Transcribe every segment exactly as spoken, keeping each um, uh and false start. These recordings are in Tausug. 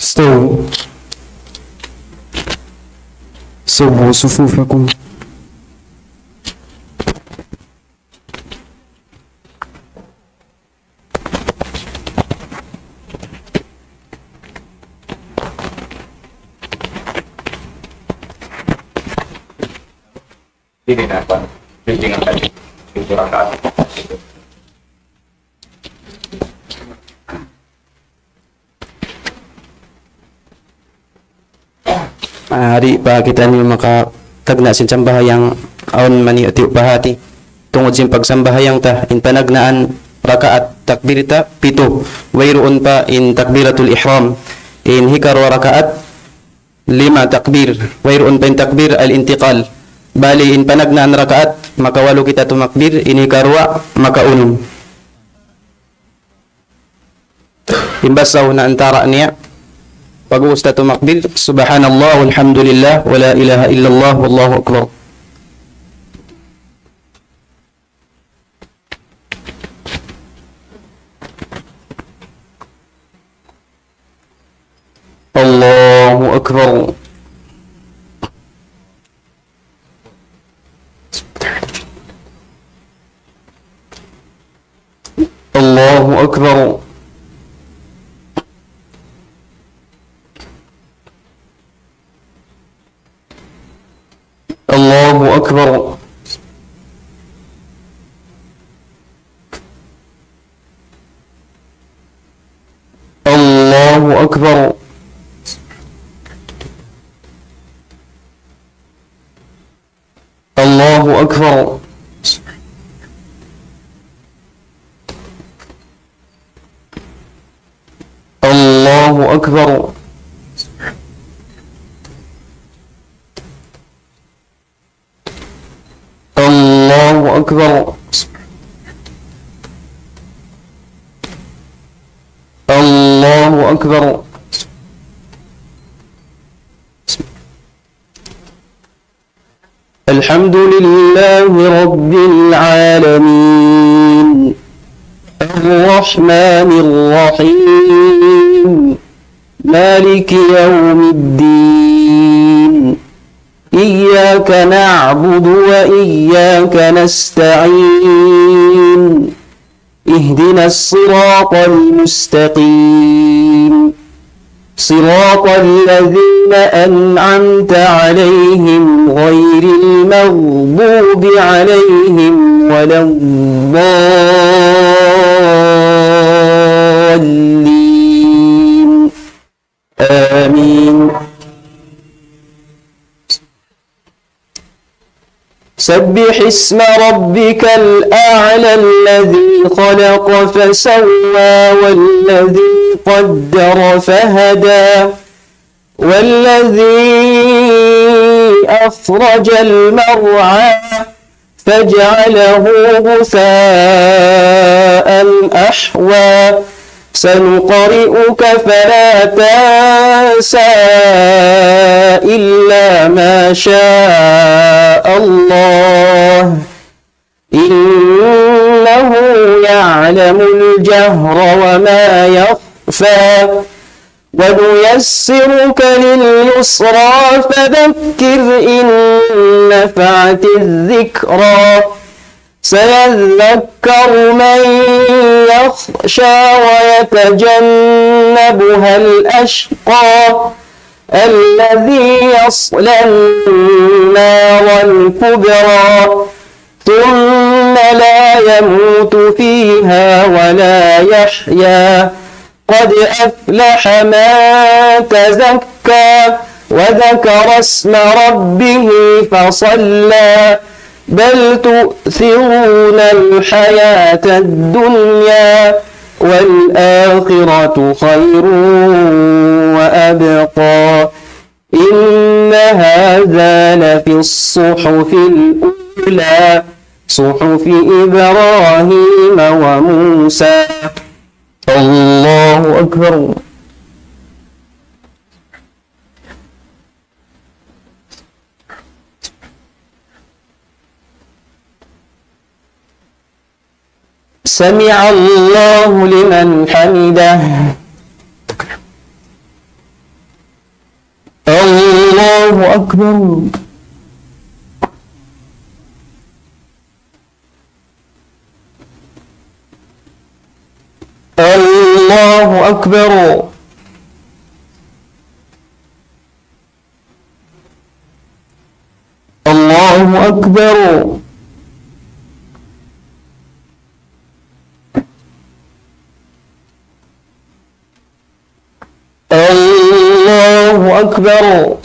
استووا. سووا صفوفكم. Dili na, kuwan. Building ang kanya. Picture ang kanya. Ah, di' pa kitaniyu makatagna' sin sambahayang awn maniyu-tiyu' pahati. Tungud sin pagsambahayang ta, in panagnaan rakaat takbir ta, pitu. Wayruun pa in takbiratul ihram. In hikaruwa rakaat, lima takbir. Wayruun pa in takbir al-intiqal. Bali in panagnaan rakaat, makawalu kita tumakbir, in hikaruwa, makaunum. In basahun na antara' niya, pag'ubus ta tumakbir, سبحان الله والحمد لله ولا إله إلا الله والله أكبر. الله أكبر. الله أكبر. الله أكبر. الله أكبر. الله أكبر. الله أكبر. الله أكبر. الله أكبر. الحمد لله رب العالمين. الرحمن الرحيم. مالك يوم الدين. إياك نعبد وإياك نستعين. اهدنا الصراط المستقيم. صراط الذين أنعمت عليهم غير المغضوب عليهم ولا الضالين. آمين. سبح اسم ربك الأعلى الذي خلق فسوى والذي قدر فهدى والذي أخرج المرعى فجعله غثاء أحوى. سنقرئك فلا تنسى إلا ما شاء الله إنه يعلم الجهر وما يخفى. ونيسرك لليسرى فذكر إن نفعت الذكرى سيذكر من يخشى ويتجنبها الأشقى الذي يصلى النار الكبرى ثم لا يموت فيها ولا يحيا قد أفلح من تزكى وذكر اسم ربه فصلى بل تؤثرون الحياة الدنيا والآخرة خير وأبقى إن هذا لفي الصحف الأولى صحف إبراهيم وموسى. الله أكبر. سمع الله لمن حمده. الله أكبر. الله أكبر. الله أكبر. الله أكبر.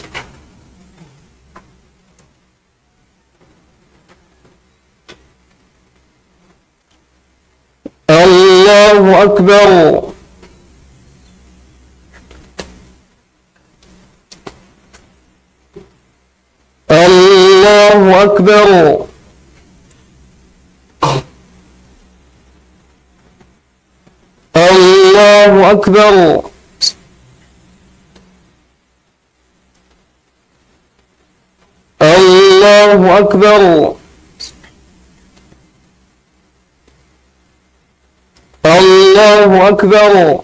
الله أكبر. الله أكبر. الله أكبر. الله أكبر. الله أكبر.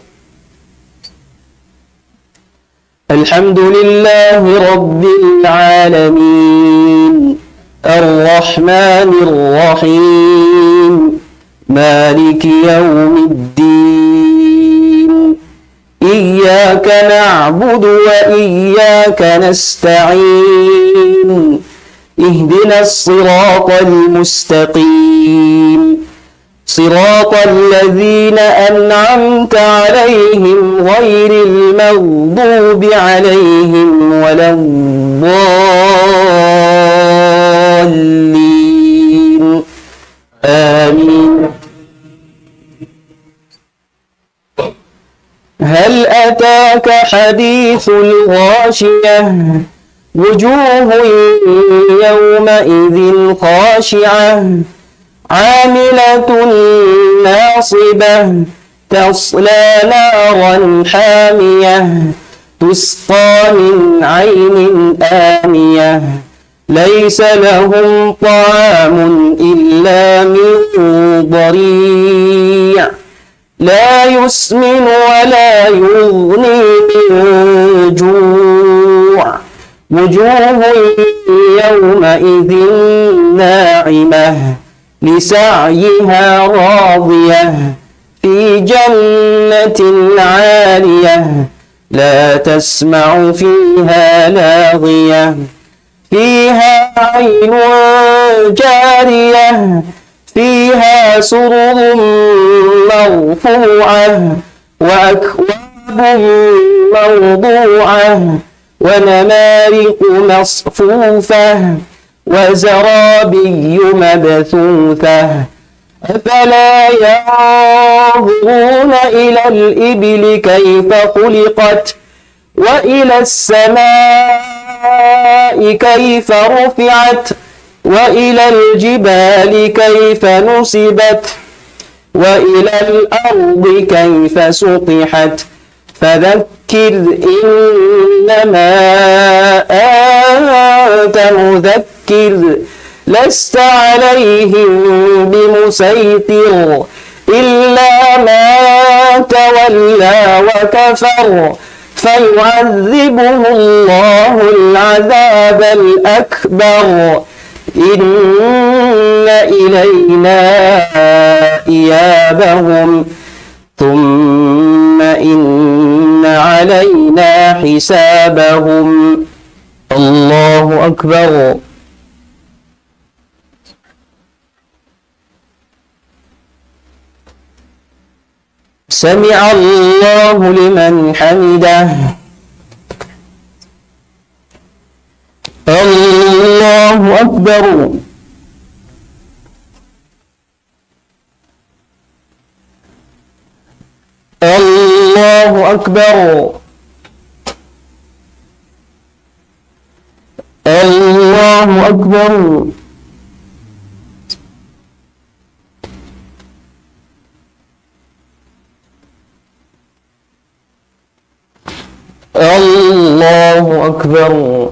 الحمد لله رب العالمين. الرحمن الرحيم. مالك يوم الدين. إياك نعبد وإياك نستعين. اهدنا الصراط المستقيم. صراط الذين أنعمت عليهم غير المغضوب عليهم ولا الضالين. آمين. هل أتاك حديث الغاشية؟ وجوه يومئذ خاشعة. عاملة ناصبة. تصلى نارا حامية. تسقى من عين آنية. ليس لهم طعام إلا من ضريع. لا يسمن ولا يغني من جوع. وجوه يومئذ ناعمة. لسعيها راضية في جنة عالية لا تسمع فيها لاغية فيها عين جارية فيها سرر مرفوعة وأكواب موضوعة ونمارق مصفوفة وزرابي مبثوثة أفلا ينظرون إلى الإبل كيف خلقت وإلى السماء كيف رفعت وإلى الجبال كيف نصبت وإلى الأرض كيف سطحت فذكر إنما أنت مذكر لست عليهم بمسيطر إلا من تولى وكفر فيعذبه الله العذاب الأكبر إن إلينا إيابهم ثم إن علينا حسابهم. الله أكبر. سمع الله لمن حمده. الله أكبر. الله أكبر. الله أكبر. الله أكبر.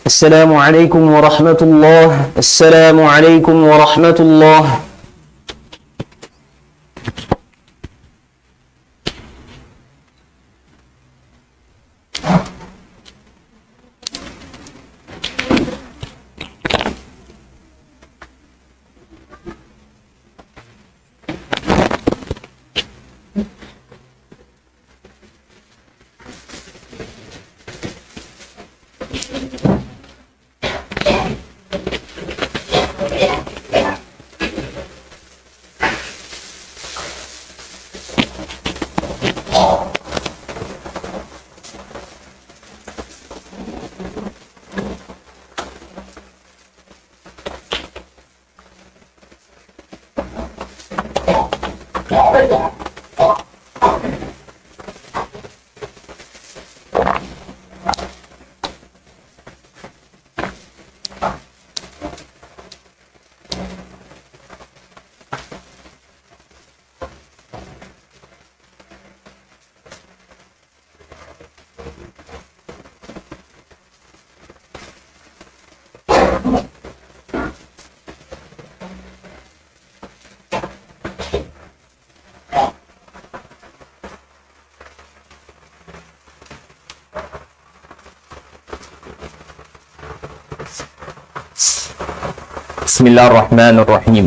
السلام عليكم ورحمة الله. السلام عليكم ورحمة الله. بسم الله الرحمن الرحيم.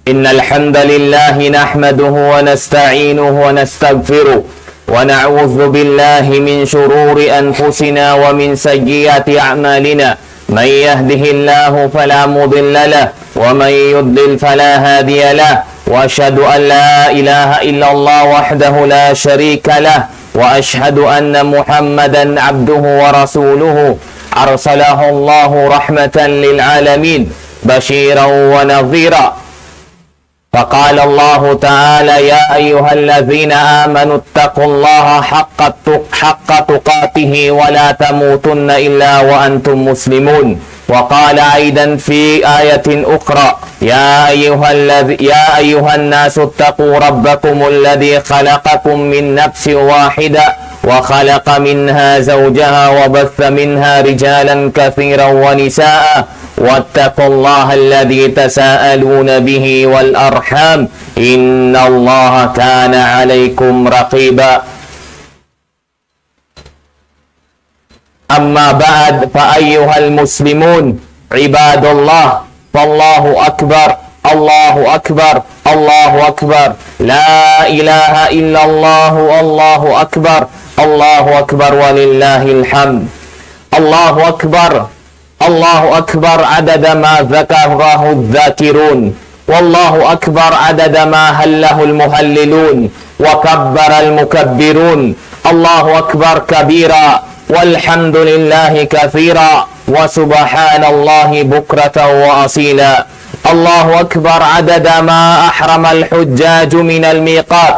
إن الحمد لله نحمده ونستعينه ونستغفره، ونعوذ بالله من شرور أنفسنا ومن سيئات أعمالنا. من يهده الله فلا مضل له، ومن يضلل فلا هادي له، وأشهد أن لا إله إلا الله وحده لا شريك له، وأشهد أن محمدا عبده ورسوله، أرسله الله رحمة للعالمين، بشيرا ونذيرا. فقال الله تعالى: يا أيها الذين آمنوا اتقوا الله حق التق-، حق تقاته ولا تموتن إلا وأنتم مسلمون. وقال أيضا في آية أخرى: يا أيها الذ-، يا أيها الناس اتقوا ربكم الذي خلقكم من نفس واحدة وخلق منها زوجها وبث منها رجالا كثيرا ونساء واتقوا الله الذي تساءلون به والأرحام إن الله كان عليكم رقيبا. أما بعد، فأيها المسلمون عباد الله، فالله أكبر، الله أكبر، الله أكبر، لا إله إلا الله، الله أكبر، الله أكبر ولله الحمد. الله أكبر، الله أكبر عدد ما ذكره الذاكرون، والله أكبر عدد ما هلله المهللون وكبر المكبرون. الله أكبر كبيرا، والحمد لله كثيرا، وسبحان الله بكرة وأصيلا. الله أكبر عدد ما أحرم الحجاج من الميقات،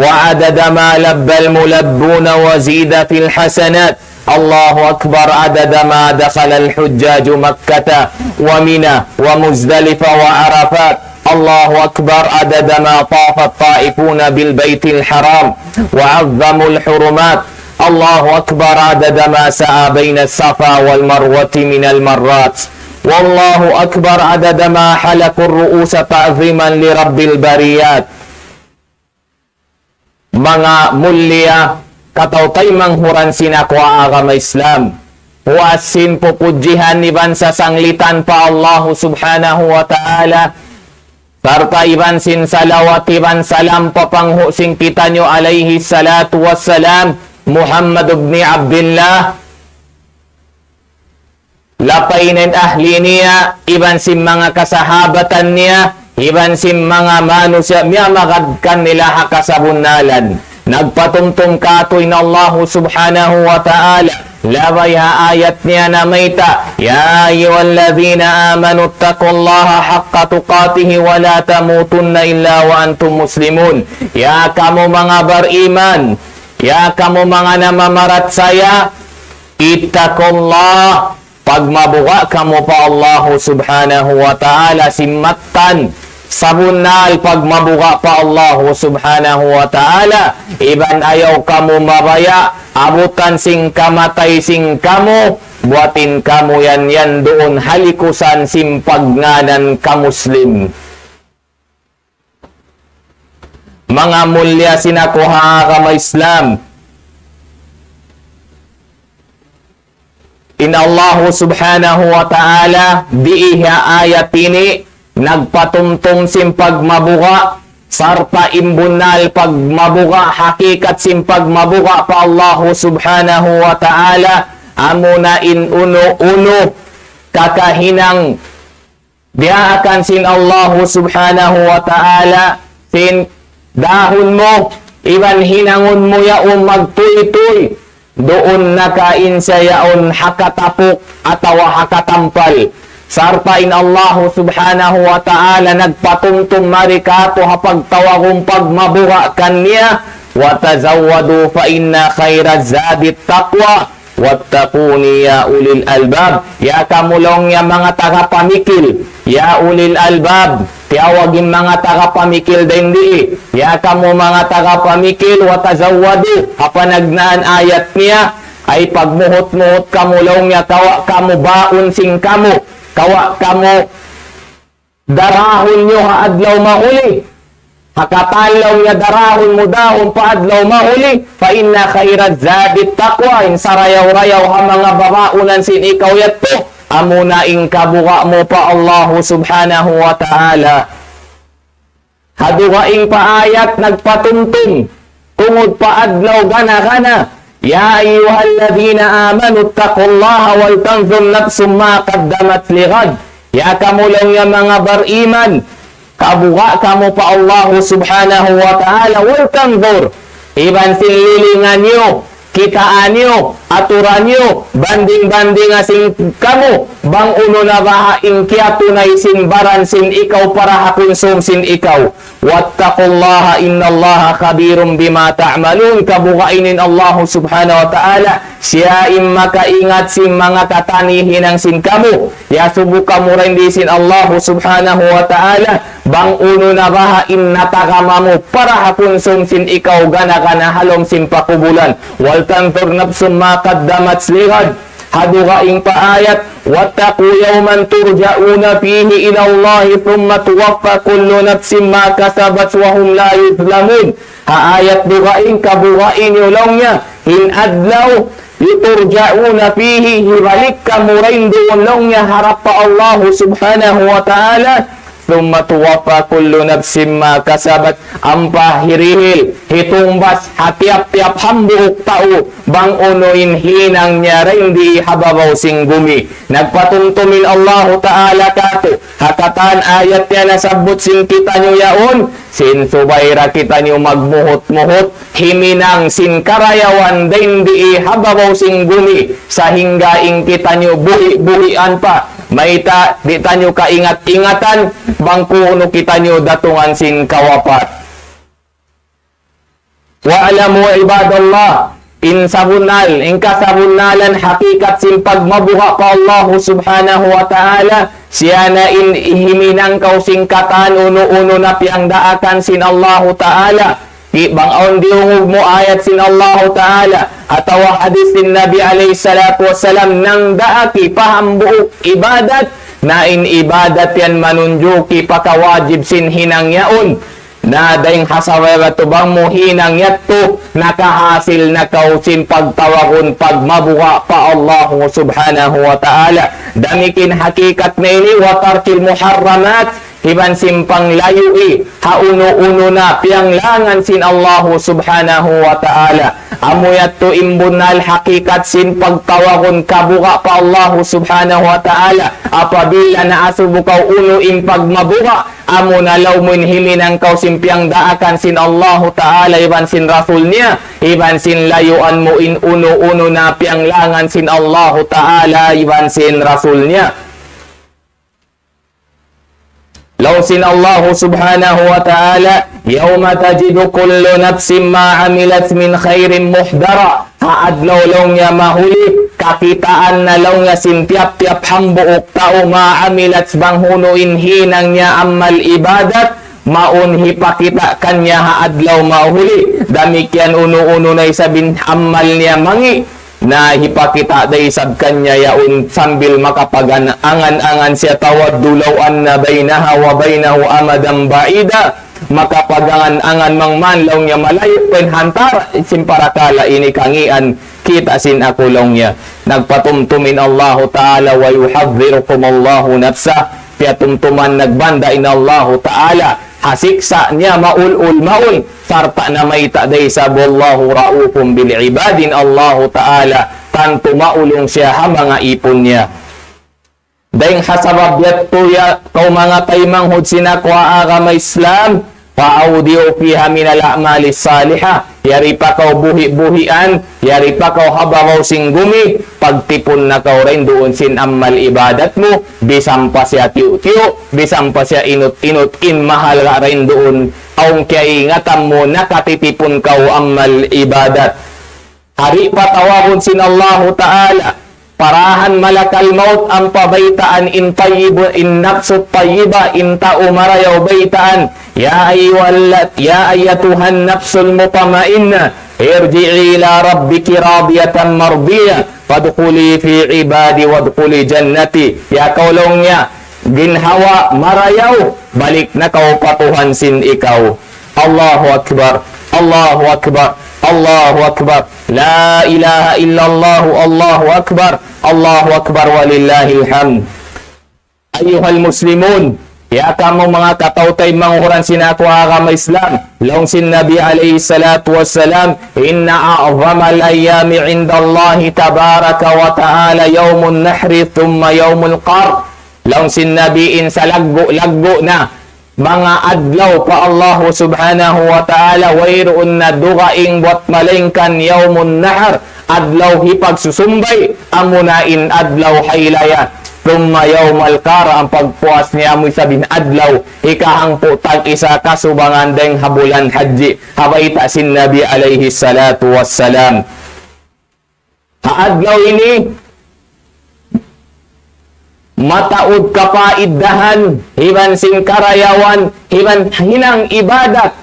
وعدد ما لبى الملبون وزيد في الحسنات. الله أكبر عدد ما دخل الحجاج مكة ومنى ومزدلفة وعرفات. الله أكبر عدد ما طاف الطائفون بالبيت الحرام وعظموا الحرمات. الله أكبر عدد ما سعى بين الصفا والمروة من المرات. والله أكبر عدد ما حلقوا الرؤوس تعظيما لرب البريات. Manga mulia, kataw-taymanghuran sin aku ha agama Islam. Puas sin pupudjihan iban sasanglitan pa Allahu Subhanahu wa Ta'ala, sarta' iban sin salawat iban salam pa panghu' sin kitaniyu alayhi salatu wassalam, Muhammad ibn Abdillah, lapay na in ahli niya, iban sin manga kasahabatan niya, iban sin manga manusiya' miyamagad kanila ha kasabunnalan. Nagpatumtum kātu' in Allahu Subhanahu wa Ta'ala, labay ha ayat niya namayta', يا أيها الذين آمنوا اتقوا الله حق تقاته ولا تموتن إلا وأنتم مسلمون. Ya kamu manga bariman, ya kamu manga namamarachaya, اتقوا الله, pagmabuga' kamu pa Allahu Subhanahu wa Ta'ala sin mattan, sabunnal pagmabuga' pa Allahu Subhanahu wa Ta'ala, iban ayaw kamu mabaya', abutan sin kamatay sin kamu, buatin kamu yan yan duun ha likusan sin pagngānan ka Muslim. Manga mulia sin aku ha agama Islam. In Allahu Subhanahu wa Ta'ala, dii ha ayat ini, nagpatumtum sin pagmabuga', sarta' in bunnal pagmabuga', hakikat sin pagmabuga' pa Allahu Subhanahu wa Ta'ala, amuna in unu-unu kakahinang diyaakan sin Allahu Subhanahu wa Ta'ala, sin dahun mu, iban hinangun mu yaun magtuytuy, duun na ka in siya yaun ha katapuk atawa ha katampal. Sarta' in Allahu Subhanahu wa Ta'ala nagpatumtum mari kātu' ha pagtawagun pagmabuga' kaniya, وتزودوا فإن خير الزاد التقوى واتقون يا أولي الألباب. Ya kamu laung niya manga tagapamikil, يا أولي الألباب. Tiyawag in manga tagapamikil dayn dii. Ya kamu manga tagapamikil, وتزودوا. Ha panagnaan ayat niya, ay pagmuhut-muhut kamu laung niya, kawa' kamu baun sin kamu, kawa' kamu darahun niyu ha adlaw mahuli. Ha katan laung niya darahun mu dahun pa adlaw mahuli, فإن خير الزاد التقوى, in sarayaw-rayaw ha manga babaunan sin ikaw yadtu, amuna in kabuga' mu pa Allahu Subhanahu wa Ta'ala. Ha dugaing pa ayat nagpatumtum, tungud pa adlaw gana-gana. يا أيها الذين آمنوا اتقوا الله ولتنظر نفس ما قدمت لغد. Ya kamu laung niya manga bariman, kabuga' kamu pa Allahu Subhanahu wa Ta'ala, ولتنظر. Iban sin lilingan niyu, kitaan niyu, aturan niyu, banding-bandinga sin kamu, bang unu na baha' in kiyatunay sin baran sin ikaw para ha kunsum sin ikaw. واتقوا الله إن الله خبير بما تعملون. Kabuga' ini in Allah subhanahu wa ta'ala, siya in makaingat sin manga katan hinang sin kamu. Iyasubu kamu dayn di sin Allah subhanahu wa ta'ala, bang unu na baha' in natagama mu para ha kunsum sin ikaw gana-gana ha lawm sin pakubulan. ولتنظر نفس ما قدمت لغد. Ha dugaing pa ayat, واتقوا يوما ترجعون فيه إلى الله ثم توفى كل نفس ما كسبت وهم لا يظلمون. Ha ayat dugaing, kabuga' ini laung niya, in adlaw, ترجعون فيه, hibalik kamu dayn duun laung niya harap pa Allah subhanahu wa ta'ala, ثم توفى كل نفس ما كسبت, ampa hirihil, hitungbas, ha tiyap-tiyap hambuuk tau, bang unu in hinang niya dayn di ha babaw sin gumi. Nagpatumtum in Allahu Ta'ala katu', ha katan ayat niya nasabbut sin kitaniyu yaun, sin subay da kitaniyu magmuhut-muhut, himinang sin karayawan dayn di ha babaw sin gumi, sahingga in kitaniyu buhi'-buhian pa, mayta' di' taniyu kaingat-ingatan, bang kunu' kitaniyu datungan sin kawapat. واعلموا عباد الله, in sabunnal, in kasabunnalan hakikat sin pagmabuga' pa Allahu subhanahu wa ta'ala, siya na in himinang kaw sin katan unu-unu na piyangdaakan sin Allahu ta'ala. Di' bang awn diyungug mu ayat sin Allahu ta'ala, atawa hadith sin Nabi alayhi salatu wassalam, nangdaak pa hambuuk ibadat, na in ibadat yan manunjuki pa kawajib sin hinang yaun. Na dayn ha sabab yadtu bang mu hinang yadtu, nakahasil na kaw sin pagtawagun pagmabuga' pa Allahu subhanahu wa ta'ala. Damikkiyan hakikat na ini, وترك المحرمات, iban sin panglayui ha unu-unu na piyanglangan sin Allahu subhanahu wa ta'ala. Amu yadtu in bunnal hakikat sin pagtawagun kabuga' pa Allahu subhanahu wa ta'ala. Apabila naasubu kaw unu in pagmabuga', amuna laung mu in himinang kaw sin piyangdaakan sin Allahu ta'ala iban sin Rasul niya, iban sin layuan mu in unu-unu na piyanglangan sin Allahu ta'ala iban sin Rasul niya. Laung sin Allahu subhanahu wa ta'ala, يوم تجد كل نفس ما عملت من خير محضرا. Ha adlaw laung niya mahuli, kakitaan na laung niya sin tiyap-tiyap hambuuk tau ما عملت, bang unu in hinang niya amal ibadat, mawn hipakita' kaniya ha adlaw mahuli. Damikkiyan unu-unu na isab in amal niya mangi', na hipakita' da isab kaniya yaun sambil makapagangan-angan siya, تود لو أن بينها وبينه أمدا بعيدا. Makapagangan-angan bang man laung niya malayu' pa in hantara' sin parakala' ini kangīan kita' sin aku laung niya. Nagpatumtum in Allahu ta'ala, ويحذركم الله نفسه. Piyatumtuman nagbanda' in Allahu ta'ala ha siksa' niya maul-ul-maul, sarta' namayta' da isab, والله رءوف بالعباد, in Allahu ta'ala tantu maulung siya ha manga īpun niya. Dayn ha sabab yadtu ya kaw manga taymanghud sin aku ha agama Islam, فأودعوا فيها من الأعمال الصالحة. Yari pa kaw buhi'-buhian, yari pa kaw ha babaw sin gumi, pagtipun na kaw dayn duun sin amal ibadat mu, bisan pa siya tiyu'-tiyu', bisan pa siya inut-inut, in mahalga' dayn duun, awn kiyaingatan mu nakatitipun kaw amal ibadat. Di' pa tawagun sin Allahu ta'ala, parahan malakal maut ampa baytaan in tayyib, in nafsut tayyiba, in tau marayaw baytaan, يا أيها ال-, يا أيتها النفس المطمئنة ارجعي إلى ربك راضية مرضية فادخلي في عبادي وادخلي جنتي. Ya kaw laung niya ginhawa marayaw, balik na kaw pa Tuhan sin ikaw. Allahu Akbar, Allahu Akbar, Allahu Akbar. لا إله إلا الله، الله أكبر، الله أكبر ولله الحمد. أيها المسلمون, ya kamu manga kataw-taymanghuran sin aku agama Islam, laung sin Nabi alayhi salatu wassalam, إن أعظم الأيام عند الله تبارك وتعالى يوم النحر ثم يوم القر. Laung sin Nabi, in salaggu'-laggu' na manga adlaw pa Allahu subhanahu wa ta'ala, wayruun na dugaing buwat malaingkan yawmun nahar, adlaw hipagsusumbay, amuna in adlaw hailaya. Thumma yawmal qar, in pagpuas niya amu isab in adlaw hikahangpu' tag-isa kasubangan dayng ha bulan Hajji. Ha bayta' sin Nabi alayhi salatu wassalam. Ha adlaw ini, mataud kapaiddahan, iban sin karayawan, iban hinang ibadat,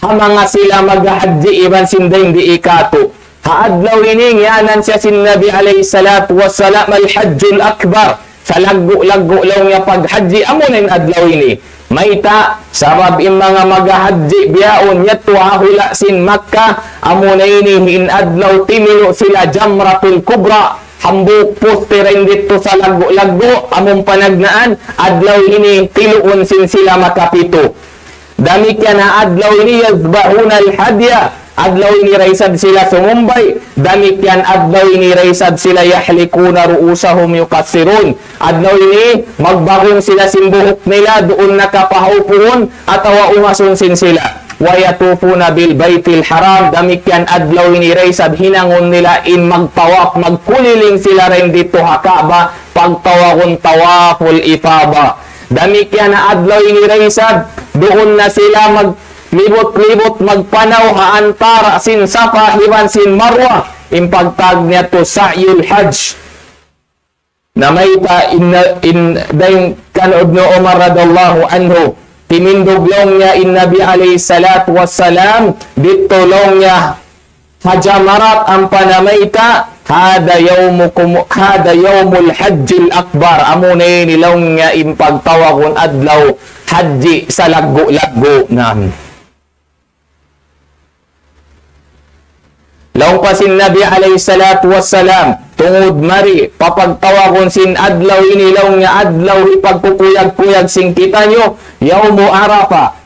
ha manga sila maghahajji, iban sin dayng di katu'. Ha adlaw ini, ngiyanan siya sin Nabi alayhi salatu wassalam, Al-Hajjul Akbar. Salaggu'-laggu' laung niya paghajji, amuna in adlaw ini. Mayta', sabab in manga maghahajji bihaun yadtu ha hula' sin Makkah, amuna ini in adlaw timilu' sila Jamratul Kubra, hambuuk pusti dayn didtu salaggu'-laggu', amun panagnaan, adlaw ini tiluun sin sila makapitu. Damikkiyan ha adlaw ini يذبحون الهدي, adlaw ini da isab sila sumumbay. Damikkiyan adlaw ini da isab sila يحلقون رؤوسهم يقصرون. Adlaw ini magbahung sila sin buhuk nila, duun na ka pa hawpuun atawa ungasun sin sila. ويطوفون بالبيت الحرام. Damikkiyan adlaw ini da isab hinangun nila in magtawaf, magkuliling sila dayn didtu ha Ka'bah, pagtawagun tawaful ifada. Damikkiyan ha adlaw ini da isab, duun na sila maglibut-libut, magpanaw ha antara' sin Safa iban sin Marwa, in pagtawag niya tu Sa'yul Hajj. Na mayta' in, in, dayn kan Ibnu Umar radiyallahu anhu, timindug laung niya in Nabi alayhi salatu wassalam, didtu laung niya ha Jamarat ampa namayta', هذا يومكم، هذا يوم الحج الأكبر. Amuna ini laung niya in pagtawagun adlaw hajji salaggu'-laggu'. Naam. Laung pa sin Nabi alayhi salatu wassalam, tungud mari, papagtawagun sin adlaw ini laung niya adlaw hipagkukuyag-kuyag sin kitaniyu, يوم عرفة.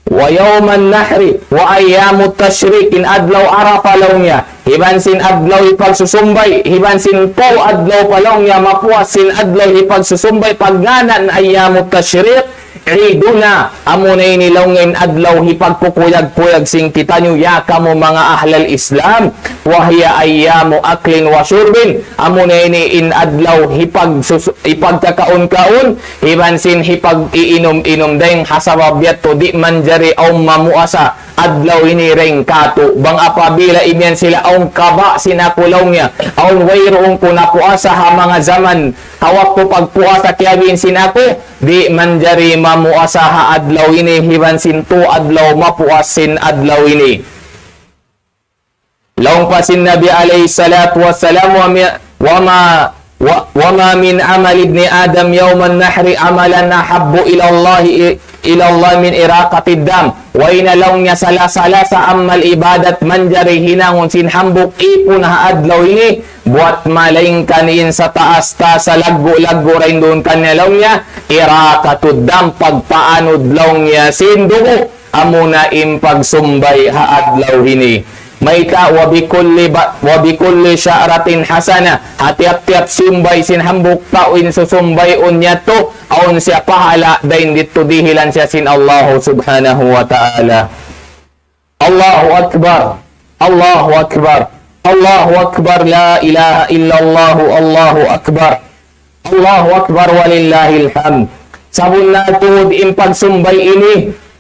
ويوم النحر وأيام التشريق, in adlaw Arafah laung niya, iban sin adlaw hipagsusumbay, iban sin tū adlaw pa laung niya mapuas sin adlaw hipagsusumbay, pagngānan ayyamut tashriq, عيدنا, amuna ini laung niya in adlaw hipagkukuyag-kuyag sin kitaniyu, ya kamu manga ahlal Islam, وهي أيام أكل وشرب, amuna ini in adlaw hipagsus-, hipagkakaun-kaun, iban sin hipag-iinum-inum dayng ha sabab yadtu di' manjari awn mamuasa adlaw ini dayng kātu'. Bang apabila imiyan sila awn kaba' sin aku laung niya, awn wayruun ku napuasa ha manga jaman, ha waktu pagpuasa kiyabiin sin aku, di' manjari mamuasa ha adlaw ini, iban sin tū adlaw mapuas sin adlaw ini. Laung pa sin Nabi alayhi salatu wassalam, وما، وما، و-، وما من عمل ابن آدم يوم النحر عملا أحب إلى الله، إلى الله من إراقة الدم. Way na laung niya salasa-lasa amal ibadat manjari hinangun sin hambuuk īpun ha adlaw ini, buwat malaingkan in sataas-taas salaggu'-laggu' dayn duun kaniya laung niya, إراقة الدم, pagpaanud laung niya sin dugu'. Amuna in pagsumbay ha adlaw ini. Mayta', وبكل ب-، وبكل شعرة حسنة. Ha tiyap-tiyap sumbay sin hambuuk tau in susumbayun niya tu, awn siya pahala' dayn didtu dihilan siya sin Allahu subhanahu wa ta'ala. Allahu Akbar. Allahu Akbar. Allahu Akbar. La ilaha illallah. Allahu Akbar. Allahu Akbar walillahil hamd. Sabunnal tuud in pagsumbay ini,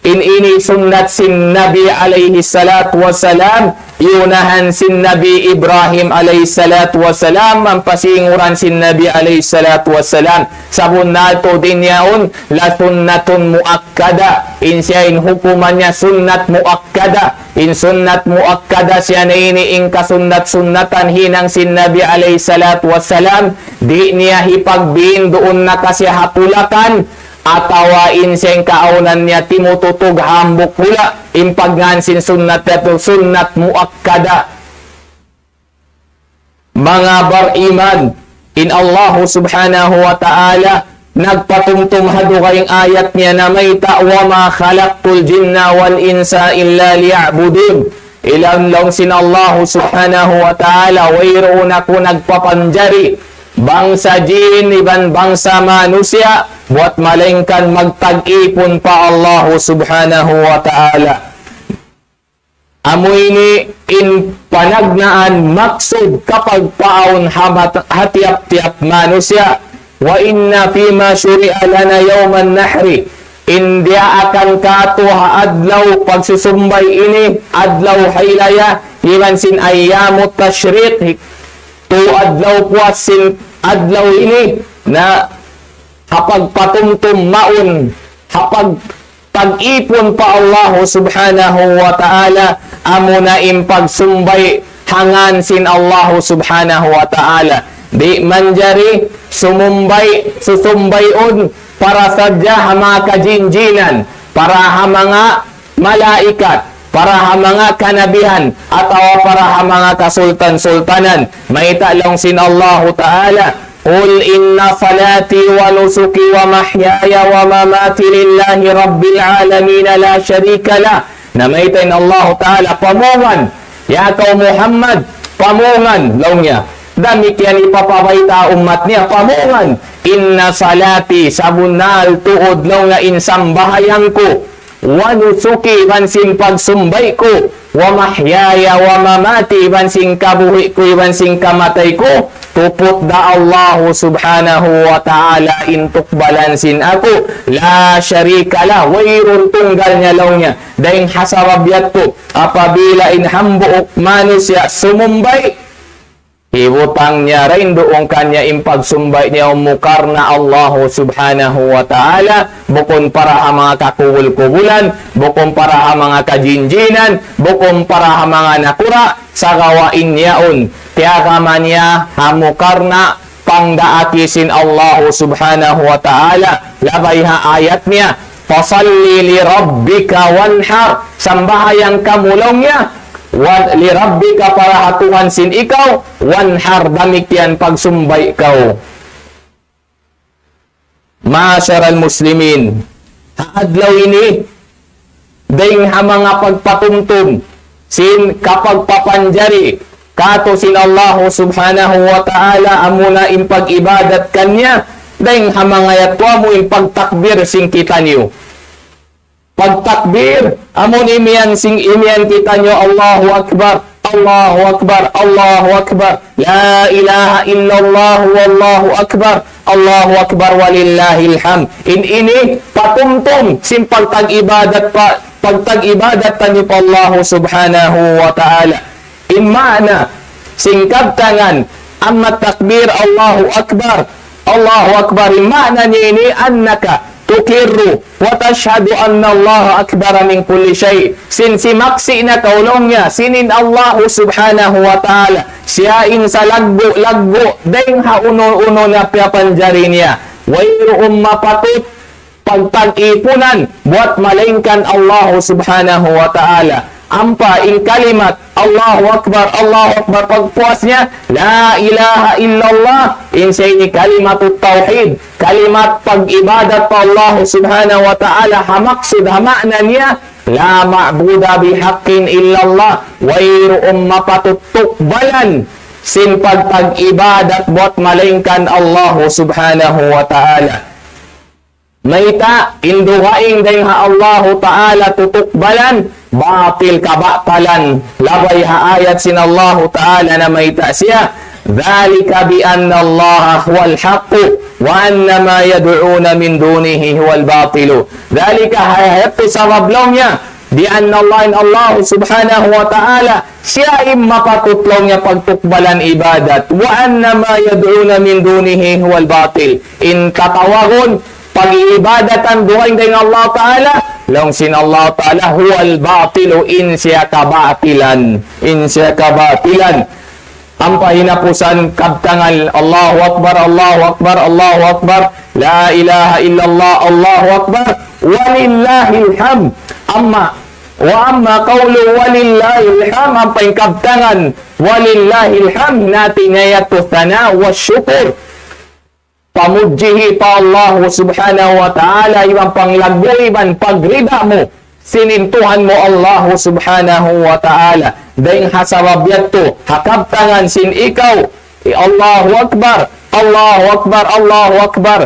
in ini sunnat sin Nabi alayhi salatu wassalam, iyunahan sin Nabi Ibrahim alayhi salatu wassalam, ampa singuran sin Nabi alayhi salatu wassalam. Sabunnal tuud in yaun, لسنة مؤكدة. In siya in hukuman niya sunnat muakkada. In sunnat muakkada siya na ini in kasunnat-sunnatan hinang sin Nabi alayhi salatu wassalam, di' niya hipagbiin duun na ka siya ha tulakan, atawa in siya in kaawnan niya timututug hambuuk hula', in pagngān sin sunnat yadtu sunnat muakkada. Manga bariman, in Allahu subhanahu wa ta'ala nagpatumtum ha dugaing ayat niya namayta', وما خلقت الجن والإنس إلا ليعبدون. Laung, laung sin Allahu subhanahu wa ta'ala, wayruun aku nagpapanjari bangsa jin iban bangsa manusiya' buwat malaingkan magta'at pa Allahu subhanahu wa ta'ala. Amu ini in panagnaan maksud kapagpaawn ha mat-, ha tiyap-tiyap manusiya'. وإن فيما شرع لنا يوم النحر. In diyaakan kātu' ha adlaw pagsusumbay ini, adlaw haylaya, iban sin ayyamut tashriq, tu adlaw puas sin adlaw ini, na ha pagpatumtum mawn, ha pagtag-ipun pa Allahu Subhanahu wa Ta'ala, amuna in pagsumbay ha ngān sin Allahu Subhanahu wa Ta'ala. Di' manjari sumumbay, susumbayun para sadja ha manga kajinjinan, para ha manga malaikat, para ha manga kanabihan, atawa para ha manga kasultan-sultanan. Mayta' laung sin Allahu Ta'ala, قل إن صلاتي ونسكي ومحياي ومماتي لله رب العالمين لا شريك له. Na mayta' in Allahu Ta'ala, pamungan, ya kaw Muhammad, pamungan, laung niya. Damikkiyan hipapabayta' ummat niya, pamungan. إن صلاتي, sabunnal tuud laung niya in sambahayang ku, ونسكي, iban sin pagsumbay ku, ومحياي ومماتي, iban sin kabuhi' ku, iban sin kamatay ku, tuput da Allahu Subhanahu wa Ta'ala in tukbalan sin aku. لا شريك له, wayruun tunggal niya laung niya. Dayng ha sabab yadtu, apabila in hambuuk manusiya' sumumbay, hibutang niya dayn duun kaniya in pagsumbay niya amu karna' Allahu Subhanahu wa Ta'ala, bukun para ha manga kakubul-kubulan, bukun para ha manga kajinjinan, bukun para ha manga nakura', sagawa' in yaun, tiyagama niya amu karna' pangdaaki sin Allahu Subhanahu wa Ta'ala, labay ha ayat niya, فصل لربك وانحر. Sambahayang kamu laung niya, wa-, لربك, para ha Tuhan sin ikaw, وانحر, damikkiyan pagsumbay kaw. معاشر المسلمين, ha adlaw ini, dayng ha manga pagpatumtum sin kapagpapanjari kātu' sin Allahu Subhanahu wa Ta'ala, amuna in pag-ibadat kaniya, dayng ha manga yadtu amu in pagtakbir sin kitaniyu. Pagtakbir, amun imiyan sin, imiyan kitaniyu, Allahu Akbar, Allahu Akbar, Allahu Akbar, لا إله إلا الله والله أكبر، الله أكبر ولله الحمد. In ini patumtum sin pagtag-ibadat pa, pagtag-ibadat taniyu pa Allahu Subhanahu wa Ta'ala. In maana sin kabtangan, أما التكبير الله أكبر، الله أكبر, in maana niya ini, أنك تقر وتشهد أن الله أكبر من كل شيء. Sin simaksi' na kaw laung niya, sin in Allahu Subhanahu wa Ta'ala, siya in salaggu'-laggu' dayng ha unu-unu na piyapanjari niya. Wayruun mapatut pagtag-ipunan buat malaingkan Allahu Subhanahu wa Ta'ala. Ampa in kalimat Allahu Akbar, Allahu Akbar, pagpuas niya, لا إله إلا الله, in siya ini kalimatut tawhid, kalimat pag-ibadat pa Allahu Subhanahu wa Ta'ala, ha maksud, ha maana niya, لا معبود بحق إلا الله, wayruun mapatut tukbalan sin pagtag-ibadat buat malaingkan Allahu Subhanahu wa Ta'ala. Mayta', in dugaing dayng ha Allahu Ta'ala tutukbalan, batil, kabatalan. Labay ha ayat sin Allahu Ta'ala na mayta' siya, ذلك بأن الله هو الحق وأن ما يدعون من دونه هو الباطل. ذلك, ha yadtu sabab laung niya, بأن الله, in Allahu Subhanahu wa Ta'ala, siya in mapatut laung niya pagtukbalan ibadat. وأن ما يدعون من دونه هو الباطل. In tatawagun, pag-iibadatan dugaing dayn Allah Ta'ala, laung sin Allah Ta'ala, هو الباطل, in siya kabatilan. In siya kabatilan. Ampa hinapusan kabtangan, Allahu Akbar, Allahu Akbar, Allahu Akbar, لا إله إلا الله, Allahu Akbar, ولله الحمد. Amma, وأما قوله ولله الحمد, ampa in kabtangan, ولله الحمد, hāti niya yadtu الثناء والشكر. Pamudjihi pa Allahu Subhanahu wa Ta'ala, iban panglaggu', iban pagrida mu sin in Tuhan mu Allahu Subhanahu wa Ta'ala. Dayng ha sabab yadtu, ha kabtangan sin ikaw, Allahu Akbar, Allahu Akbar, Allahu Akbar.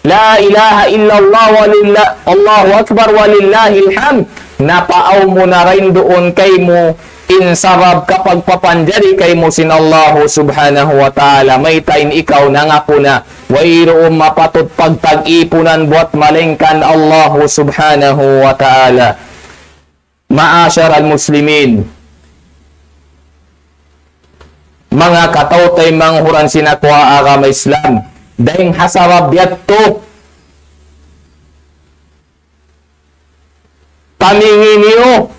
لا إله إلا الله ولله، الله أكبر ولله الحمد. napaaw mu na dayn duun kaymu in sabab kapagpapanjari kaymu sin Allahu Subhanahu wa Ta'ala. Mayta' in ikaw nangaku na wayruun mapatut pagtag-ipunan buwat malaingkan Allahu Subhanahu wa Ta'ala. Ma'asharal muslimin, manga kataw-taymanghuran sin aku ha agama Islam, dayng ha sabab yadtu, tamingi niyu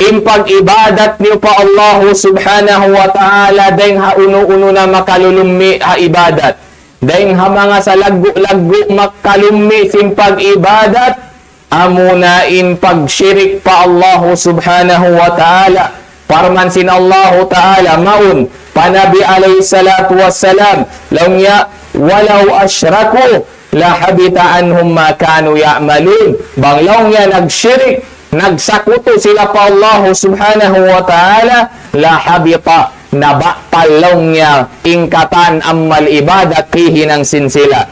in pag-ibadat niyu pa Allahu Subhanahu wa Ta'ala dayng ha unu-unu na makalulummi ha ibadat. Dayng ha manga salaggu'-laggu' makalummi sin pag-ibadat, amuna in pagshirik pa Allahu Subhanahu wa Ta'ala. Parman sin Allahu Ta'ala mawn pa Nabi alayhi salatu wassalam, laung niya, "Walaw ashraku lahabita anhum ma kanu ya'malun." Bang laung niya nagshirik, nagsakutu sila pa Allahu Subhanahu wa Ta'ala, lahabita, nabatal laung niya in katan amal ibadat hihinang sin sila.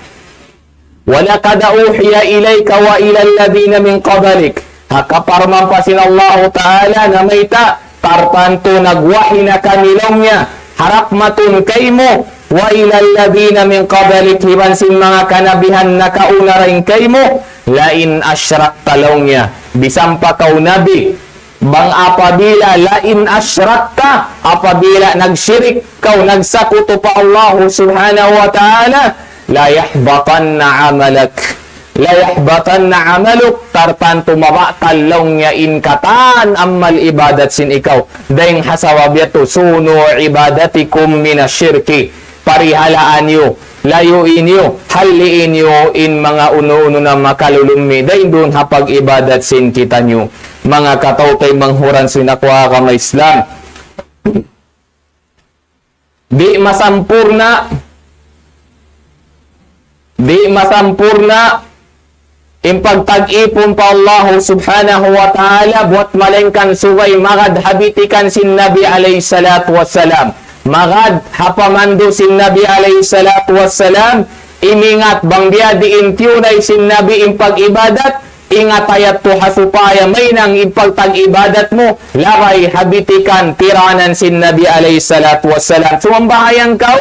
"Wa laqad uhiya ilayka wa ila alladhina min qablik." Ha kaparman pa sin Allahu Ta'ala na mayta', tartantu nagwahi na kami laung niya, harap matun kaymu, "wa ila alladhina min qablik," iban sin manga kanabihan nakauna dayn kaymu, "la in ashrakta," laung niya, bisan pa kaw Nabi, bang apabila "la in ashrakta," apabila nagshirik kaw, nagsakutu pa Allahu Subhanahu wa Ta'ala, "la yahbatanna amalak." "La yahbatanna amaluk," tartantu mabatal laung niya in katan amal ibadat sin ikaw. Dayng ha sabab yadtu, sunu ibadatikum minash shirki. Parihalaan niyu, layui niyu, hallii niyu in manga unu-unu na makalulummi dayn duun ha pag-ibadat sin kitaniyu. Manga kataw-taymanghuran sin aku ha agama Islam. Di' masampurna', di' masampurna' in pagtag-ipun pa Allahu Subhanahu wa Ta'ala, buwat malaingkan subay magad ha bitikan sin Nabi alayhi salatu wassalam. Magad ha pamandu' sin Nabi alayhi salatu wassalam, imingat bang biyadiin tiyunay sin Nabi in pag-ibadat, ingat ayat tu ha supaya mahinang in pagtag-ibadat mu, labay ha bitikan tiranan sin Nabi alayhi salatu wassalam. Sumambahayang kaw,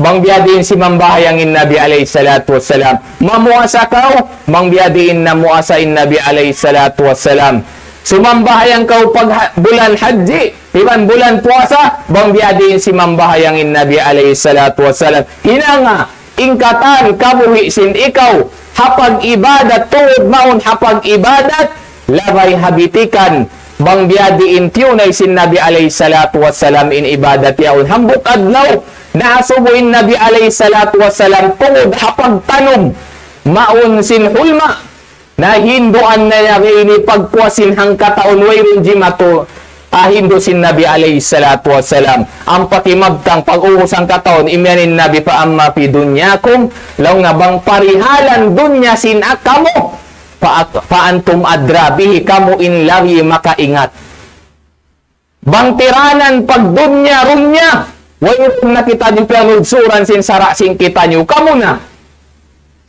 bang biyadiin simambahayang in Nabi alayhi salatu wassalam. Mamuasa kaw, bang biyadiin namuasa in Nabi alayhi salatu wassalam. Sumambahayang kaw pag ha-, bulan hajji, iban bulan puasa, bang biyadiin simambahayang in Nabi alayhi salatu wassalam. Hinanga, in katan kabuhi' sin ikaw ha pag-ibadat, tungud mawn ha pag-ibadat, labay ha bitikan bang biyadiin tiyunay sin Nabi alayhi salatu wassalam in ibadat yaun. Hambuuk adlaw, naasubu in Nabi alayhi salatu wassalam tungud ha pagtanum mawn sin hulma. Nahinduan na niya ini pagpuas sin hangkataun wayruun jimatu, ah, hindu' sin Nabi alayhi salatu wassalam. Ampa timabtang pag-ubus hangkataun, imiyan in Nabi, "Fa amma fi dunyakum," laung niya, bang parihalan dunya sin kamu, "fa, fa antum adra bihi," kamu in labi makaingat. Bang tiranan pagdunya-runya, wayruun na kitaniyu piyanudsuran sin sara' sin kitaniyu, kamu na.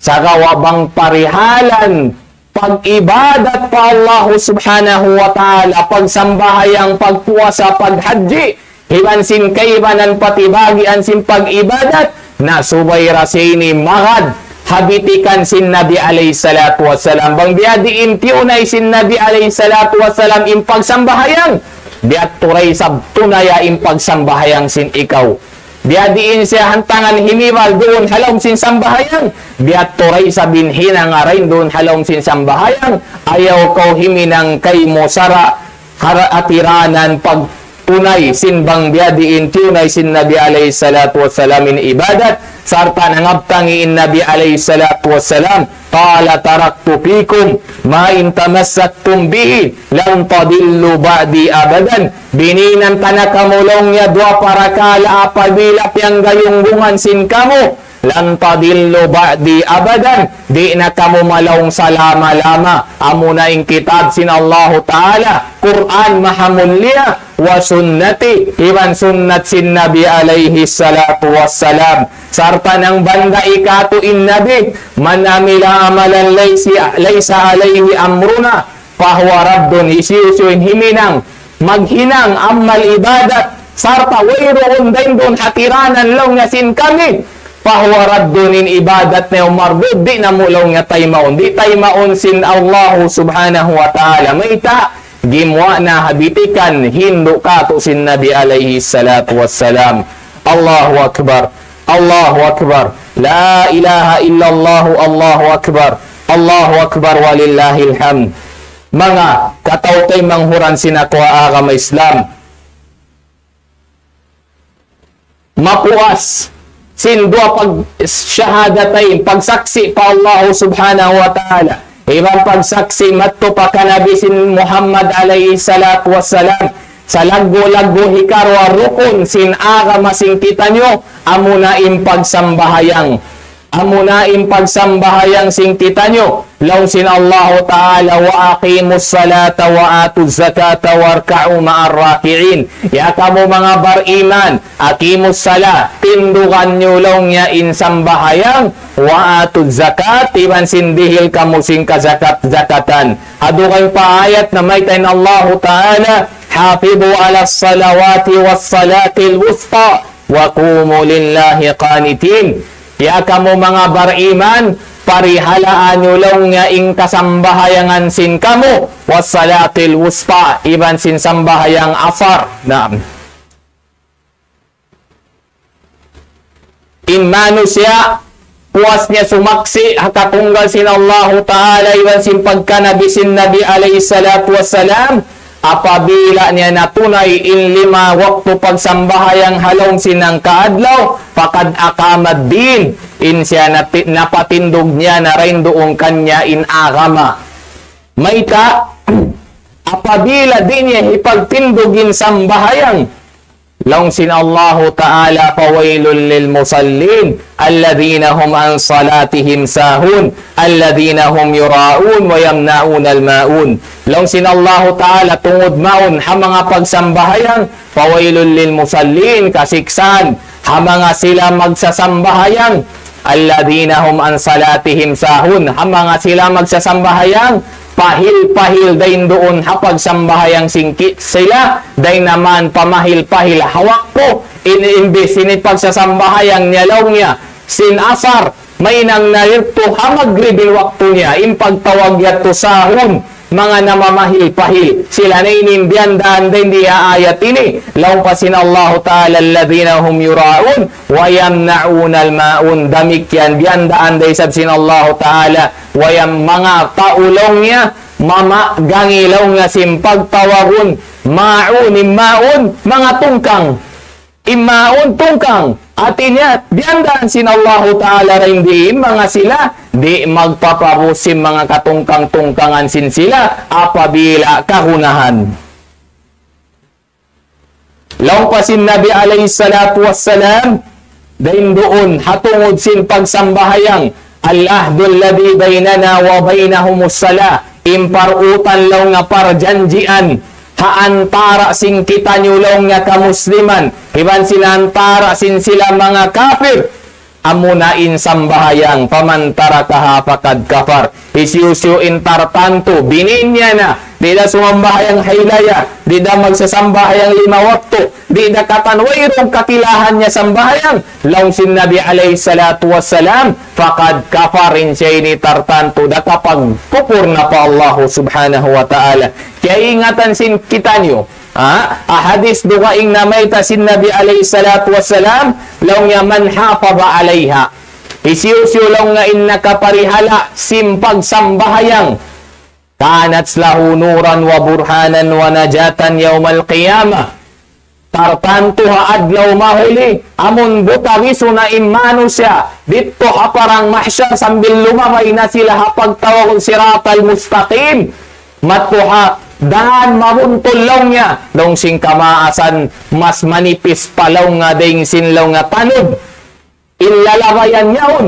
Sagawa' bang parihalan pag-ibadat pa Allahu Subhanahu wa Ta'ala, pagsambahayang, pagpuasa, paghajji, iban sin kaibanan patibagian sin pag-ibadat, na subay da isab ini magad ha bitikan sin Nabi alayhi salatu wassalam. Bang biyadiin tiyunay sin Nabi alayhi salatu wassalam in pagsambahayang, biya' tuud da isab tunaya in pagsambahayang sin ikaw. Biyadiin siya hantangan himibal duun ha lawm sin sambahayang, biya' tuud da isab in hinanga dayn duun ha lawm sin sambahayang, ayaw kaw huminang kaymu sara' ha ra-, ha tiranan pagtunay sin bang biyadiin tiyunay sin Nabi alayhi salatu wassalam in ibadat, sarta' nangabtangi in Nabi alayhi salatu wassalam, "Qala taraktu fikum ma in tamassaktum bihi lan tadillu ba'di abadan." Bininantan ta kamu laung niya duwa parakala' apabila piyanggayunggungan sin kamu, "lan tadillu ba'di abadan," di' na kamu malaung salama-lama. Amuna in kitab sin Allahu Ta'ala, Qur'an mahamulliya, wa sunnati, iban sunnat sin Nabi alayhi salatu wassalam. Sarta' nangbanda' kātu' in Nabi, "Man amila amalan laysa, laysa alayhi amruna," فهو رد, hisiyu-siyu in huminang, maghinang amal ibadat, sarta' wayruun dayn duun hatiranan laung niya sin kami, فهو رد, in ibadat niya mardud, di' namu' laung niya taymaun, di' taymaun sin Allahu subhanahu wa ta'ala. Mayta'? Gimuwa' na ha bitikan hindu' katu' sin Nabi alayhi salatu wassalam. Allahu Akbar. Allahu Akbar. La ilaha illallah, Allahu Akbar. Allahu Akbar walillahil hamd. Manga kataw-taymanghuran sin aku ha agama Islam. Mapuas sin duwa pag-shahadatain, pagsaksi' pa Allah subhanahu wa ta'ala, iban pagsaksi' madtu pa kan Nabi sin Muhammad alayhi salatu wassalam, salaggu'-laggu' hikaruwa rukun sin agama sin kitaniyu, amuna in pagsambahayang. Amuna in pagsambahayang sin kitaniyu. Laung sin Allahu Ta'ala, وأقيموا الصلاة وآتوا الزكاة واركعوا مع الراكعين. Ya kamu manga bariman, أقيموا الصلاة, tindugan niyu laung niya in sambahayang, وآتوا الزكاة, iban sin dihil kamu sin kazakat-zakatan. Ha dugaing pa ayat namayta' in Allahu Ta'ala, حافظوا على الصلوات والصلاة الوسطى وقوموا لله قانتين. Ya kamu manga bariman, parihalaan niyu laung niya in kasambahayangan sin kamu, والصلاة الوسطى, iban sin sambahayang asar. Naam. In manusiya', puas niya sumaksi' ha katunggal sin Allahu Ta'ala iban sin pagkanabi sin Nabi alayhi salatu wassalam, apabila niya natunay in lima waktu pagsambahayang ha lawm sin hangka adlaw, فقد أقام الدين, in siya nati-, napatindug niya na dayn duun kaniya in agama. Mayta', apabila di' niya hipagtindug in sambahayang, laung sin Allahu Ta'ala, فويل للمصلين الذين هم عن صلاتهم ساهون الذين هم يراءون ويمنعون الماعون. Laung sin Allahu Ta'ala, tungud mawn ha manga pagsambahayang, فويل للمصلين, kasiksaan ha manga sila magsasambahayang, الذين هم عن صلاتهم ساهون, ha manga sila magsasambahayang, pahil-pahil dayn duun ha pagsambahayang sin ki-, sila, dayn naman pamahil-pahil ha waktu, in, imbis sin pagsasambahayang niya laung niya sin asar, mahinang na yadtu ha magrib in waktu niya, in pagtawag yadtu sahun, manga namamahil-pahil. Sila na ini in biyandaan dayn di ha ayat ini. Laung pa sin Allahu Ta'ala, الذين هم يراءون ويمنعون الماعون. Damikkiyan biyandaan da isab sin Allahu Ta'ala. Wa yam-, manga tau laung niya, mamagangi laung niya sin pagtawagun ma'un, in ma'un, manga tungkang. In ma'un tungkang. Hati niya, biyandaan sin Allahu Ta'ala dayn di in manga sila, di' magpapabus sin manga katungkang-tungkangan sin sila, apabila kagunahan. Laung pa sin Nabi alayhi salatu wassalam, dayn duun, ha tungud sin pagsambahayang, العهد الذي بيننا وبينهم الصلاة, in parutan laung niya parjanjian, ha antara' sin kitaniyu laung niya kamusliman, iban sin antara' sin sila manga kapir, amuna in sambahayang, فمن تركها فقد كفر. Hisiyu-siyu in tartantu, binin niya na, di' da sumambahayang hailaya, di' da magsasambahayang lima waktu, di' da katan wayruun kakilahan niya sambahayang, laung sin Nabi alayhi salatu wassalam, فقد كفر, in siya ini tartantu, nakapagkupur na pa Allahu subhanahu wa ta'ala. Kaingatan sin kitaniyu, ha? Ha hadis dugaing namayta' sin Nabi alayhi salatu wassalam, laung niya, من حافظ عليها. Hisiyu-siyu laung niya in nakaparihala' sin pagsambahayang, كانت له نورا وبرهانا ونجاة يوم القيامة. Tartantu ha adlaw mahuli, amun butagisu na in manusiya', didtu ha parang mahsyar sambil lumabay na sila ha pagtawagun siratal mustaqim. Madtu ha dān mabuntul laung niya, laung sin kamaasan mas manipis pa laung niya dayn sin laung niya tanud. In lalabayan yaun,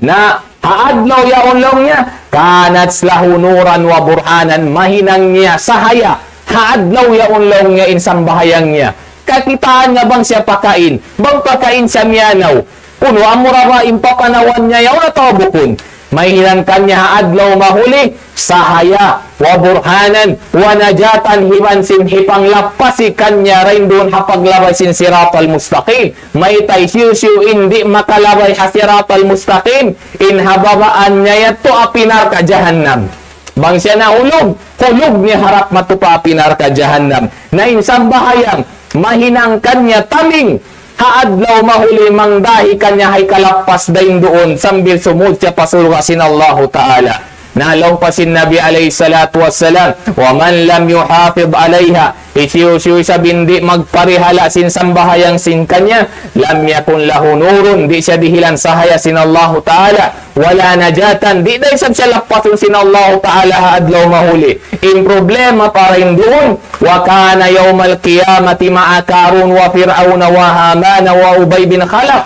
na ha adlaw yaun laung niya, كانت له نورا وبرهانا, mahinang niya sahaya, ha adlaw yaun laung niya in sambahayang niya. Kakitaan niya bang siya pakain, bang pakain siya miyanaw. Unu, amura ba in papanawan niya yaun atawa bukun? Mahinang kaniya ha adlaw mahuli, sahaya, وبرهانا ونجاة, iban sin hipanglappas kaniya dayn duun ha paglabay sin siratal mustaqim. Mayta' hisiyu-siyu in di' makalabay ha siratal mustaqim, in ha babaan niya yadtu api narka' jahannam. Bang siya nahulug, hulug niya harap matu pa api narka' jahannam. Na in sambahayang, mahinang kaniya taming, ha adlaw mahuli mangdahi kaniya ha hikalappas dayn duun sambil sumud siya pa surga' sin Allahu Ta'ala. Na laung pa sin Nabi alayhi salatu wassalam, ومن لم يحافظ عليها, hisiyu-siyu isab in di' magparihala' sin sambahayang sin kaniya, لم يكن له نور, di' siya dihilan sahaya sin Allahu Ta'ala, ولا نجاة, di' da isab siya lappasun sin Allahu Ta'ala ha adlaw mahuli. In problema pa dayn duun, وكان يوم القيامة مع قارون وفرعون وهامان وأبي بن خلف.